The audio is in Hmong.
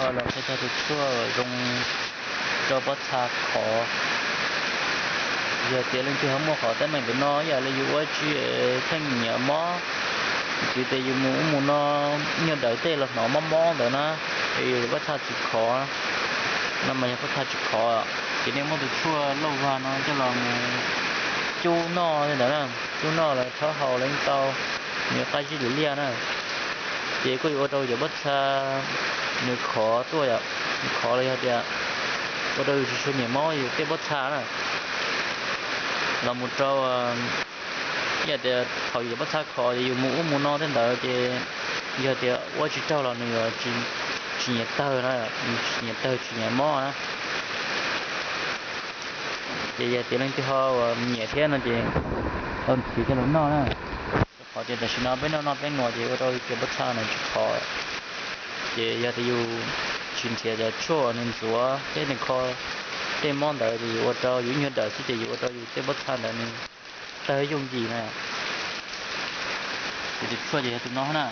Los qhia txog tus tshuaj zoo rau pob txha khov. Yog tias leej twg ho muaj qhov teeb meem ntawm no ib yam li yus ua tsis tsheej nyiam mob, txwv tias yus mus ub mus no, nyuag dawm tej los hnov mob mob ntawd na, es yus pob txha tsis khov, no mas yog pob txha tsis khov, ces nej muab tus tshuaj lauj vag no coj los mus cub noj li ntawd na, cub noj los rhaub haus los yeej tau, nws qab zib li liaj na. Ces kuj yuav ua rau cov pob txha nws khov tuaj yom, nws khov los yog tias ua rau yus tsis tshua nyiam mob yus tej pob txha na. Los mus rau ib yam tias thaum yus pob txha khov ces yus mus ub mus no tej ntawd ces yog tias ua tsis raug los nws yuav tsis nyiam tawg na, nws tsis nyiam tawg tsis nyiam mob na. Ces yog tias leej twg ho uas nyiam thiab no ces tau nrhiav coj los noj na. Rau qhov tias tam sim no peb noj noj peb nuas ces ua rau cov pob txha no tsis khov. Ces yog tias yus tsis nrhiav cov tshuaj uas nws ntxuav thiab nws kho tej mob ntawd ces yus ua rau yus ib nyuag dawm xwb ces yus ua rau yus tej pob txha ntawd nws tawg yooj yim na. Ces tus tshuaj ces yog tus no na.